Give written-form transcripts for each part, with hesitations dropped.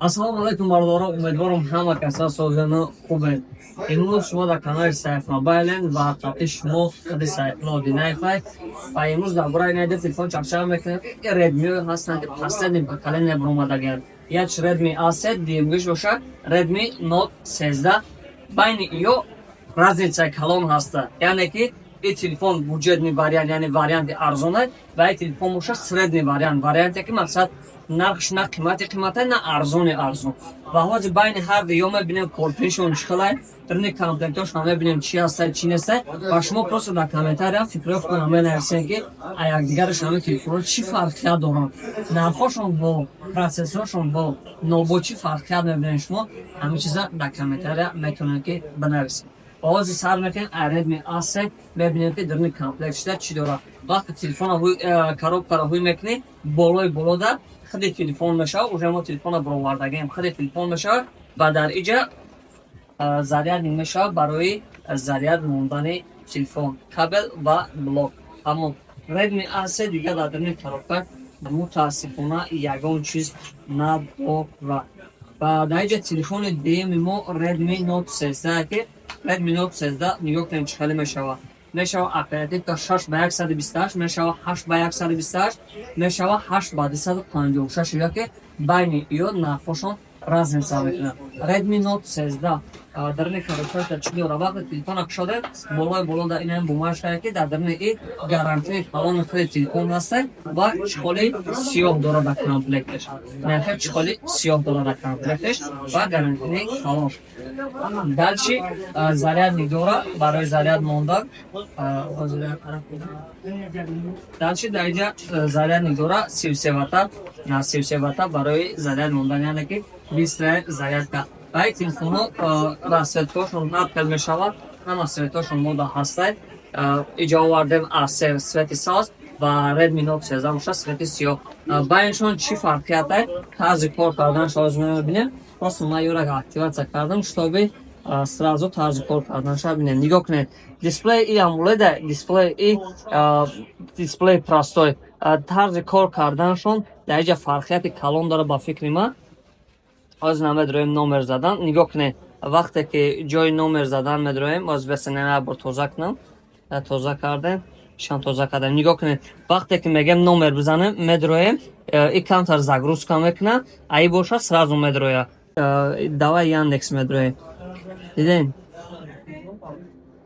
Ассалому алайкум, бародарон, умедворам, ҳама каса созану хубед. Имрӯз шумо дар канали Сайф Мобайлен ва қати шумо худи Сайфулло Динаевай ва имрӯз дар бораи найда телефон чақчақ мекунем, ки Redmi ҳастанд, ки последний поколение баромадагианд. Яч Redmi A3, дуюмгиш бошад Redmi Note 13. Байни иё разница калон ҳаста, яъне ки и телефон бюджетный вариант, яъне варианти арзона, ва и телефон бошад средний вариант, варианте ки мақсад нархш на қимати қимата, на арзони арзон. Ва ҳозир байни ҳар ду ё мебинем, корпишон чӣ хелай, даруни комплектошон мебинем, чӣ ҳастай, чӣ нестай. Ва шумо просто дар комментария фикрҳои худтон менависем, ки якдигараш ҳамин телефонҳо чӣ фарқият доранд, нархҳошон бо процессоршон бо нобо чӣ фарқият мебинем. Шумо ҳамин чиза дар комментария метавонед, ки бинависед. Ва ҳозир сар мекунем Redmi A3, мебинем, ки даруни комплект шуда чӣ дорад. Вақте телефона коробкаро ҳуй мекунӣ, болои болода худи телефон мешавад. Уже мо телефона баровардагием, худи телефон мешавад ва дар иҷа зарядник мешавад барои заряд мондани телефон, кабел ва блок. Аммо Redmi A3 дигар дар даруни коробка мутаассифона ягон чиз надорад. Ва дар иҷа телефони дуюми мо Redmi Note 13, ки Redmi Note 13 нигоҳ кунем, чӣ хеле мешавад. Мешава оперативка 6 ба 128, мешава 8 ба 128, мешава 8 ба 256, яке байни иё нархҳошон разница мекунад. Redmi Note 13 даруни коробкаша чӣ дорад? Вақте телефона кушодем, болои боло дар инам бумажкае, ки дар даруни и гарантияи калони худи телефон ҳаста ва чехоли сиёҳ дорад дар комплекташ. Нархи чехоли сиёҳ дорад дар комплекташ ва гарантияи калон. Дальше зарядник дорад барои заряд мондан. Дальше дар инҷа зарядник дорад 33 ватта, 33 ватта барои заряд мондан, яъне ки быстрая зарядка. Ва ин телефонҳо расцветкошон ҳар хел мешавад, ҳама цветошон мода ҳастай. Иҷа овардем A3 цвети сабз ва Redmi Note 13 бошад цвети сиёҳ. Байншон чӣ фарқиятай? Тарзи кор карданаш ҳозир мебинем. Просто ман ёра активация кардам, чтобы сразу тарзи кор карданашро бинем. Нигоҳ кунед, дисплей и AMOLED, дисплей и дисплей простой. Тарзи кор карданашон дар инҷа фарқияти калон дорад, ба фикри ман. Ҳозир намедроем номер задан. Нигоҳ кунед, вақте ки ҷои номер задан медроем, ҳозир бесена як бор тоза кунам. Тоза кардем, ишам тоза кардем. Нигоҳ кунед, вақте ки мегем номер бизанем, медроем, и камтар загрузка мекунад, а и бошад сразу медроя. Давай Яндекс медроем. Дидем,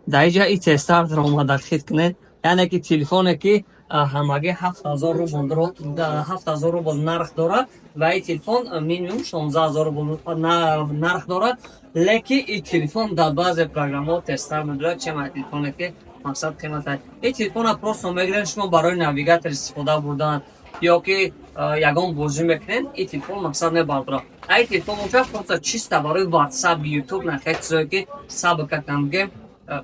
дар инҷа и тезтар омада. Хит кунед, яъне ки телефоне ки ҳамагӣ 7000 рубл, 7000 рубл нарх дорад, ва ин телефон минимум 16 000 рубл нарх дорад, лекин ин телефон дар баъзе программаҳо тезтар медорад, чем ай телефоне ки мақсад қимата. Ин телефонро просто мегиред шумо барои навигатор истифода бурдан ё ки ягон бозӣ мекунед, ин телефон мақсад мебардорад. А ин телефон бошад просто чисто барои WhatsApp, YouTube, нахел чизое ки сабка кам бигем,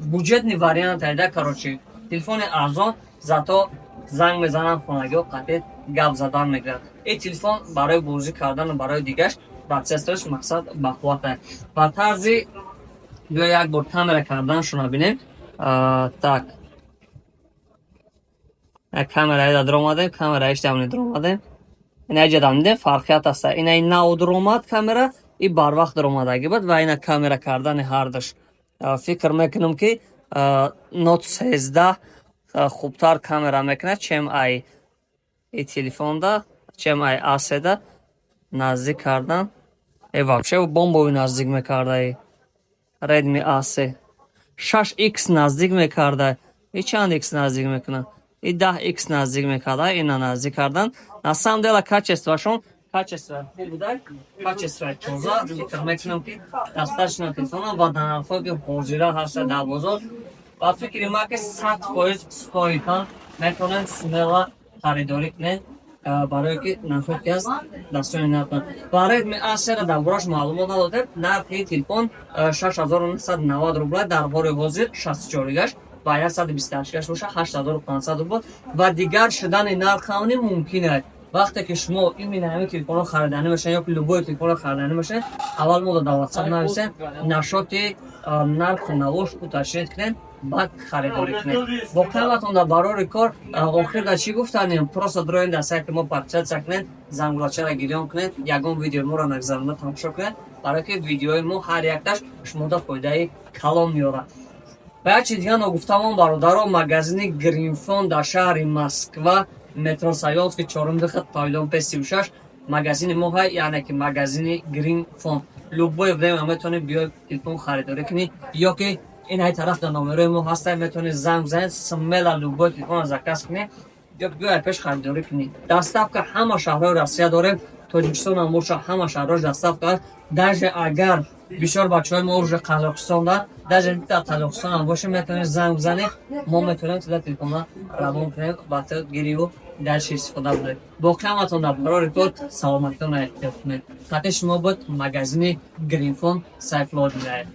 бюджетный вариант айда. Короче, телефони арзон, зато занг мезананд хонагиҳо, қатъи гап задан мегиранд. Ин телефон барои бозӣ кардану барои дигаш процессораш мақсад бақувват аст. Ва тарзи биё як бор камера карданашонро бинем. Так, камераи даромадем, камераиш давни даромадем, ина иҷа дидем, фарқият аста. Ина нав даромад камера, и барвақт даромадагӣ буд. Ва ина камера кардани ҳардуш, фикр мекунам, ки Note 13 хубтар камера мекунад, чем ай и телефонда, чем ай A3-да. Наздик кардан, э, вообще бомбови наздик мекарда. Redmi A3 6x наздик мекарда, и чанд x наздик мекунад? И 10x наздик мекарда. Ина наздик кардан, на самом деле качествошон, качество хуб буда, качество тоза. Фикр мекунам, ки достаточно телефона ва дар нархҳое ки ҳозира ҳаста дар бозор, ба фикри ман, ки 100% стоитан метавонед смело харидорӣ кунед, барое ки нархҳое ки аст, дастони нарх. Ва Redmi A3 дар бораш маълумот надодем. Нархи телефон 6990 рубла дар бори ҳозир, 64гаш ва 128гаш боша 8500 рубл ва дигар шудани нархавни мумкин аст. Вақте ки шумо именно ҳамин телефонро хариданӣ мешавед ё ки любой телефонро хариданӣ мешавед, аввал мо дар WhatsApp нависем, насчёти нарху навош уточнить кунед, баъд харидорӣ кунед. Боқиаматон дар барори кор. Охир дар чӣ гуфтанем? Просто дроен дар сайти мо подписаться кунед, зангулачаро гирён кунед, ягон видеои моро нагзаронда тамошо кунед, барое ки видеои мо ҳар якташ шумода фоидаи калон меорад. Ва як чиз дига ногуфтамон, бародаро: магазини Гринфон дар шаҳри Москва, метро Савёловский, чорум выход, павильон П36 магазини мо ҳай, яъне ки магазини Гринфон. Любое время метавонед биёед, телефон харидорӣ кунӣ, ё ки ин ҳай тараф дар номерои мо ҳаста, метавонед занг бизанед, смело любой телефонро заказ кунед ё ки биёед, пеш харидорӣ кунӣ. Доставка ҳама шаҳрҳои Россия дорем, Тоҷикистон ҳам боша, ҳама шаҳрҳош доставка аст. Даже агар бисёр бачаҳои мо уже Қазоқистонда, даже дар Қазоқистон ҳам боша, метавонед занг бизанед, мо метавонем туда телефонро равон кунем ба ту гириву дальше истифода буред. Боқӣ ҳаматон дар барори кор, саломатитонро эҳтиёт кунед. Хати шумо буд магазини Гринфон, Сайфулло Динаев.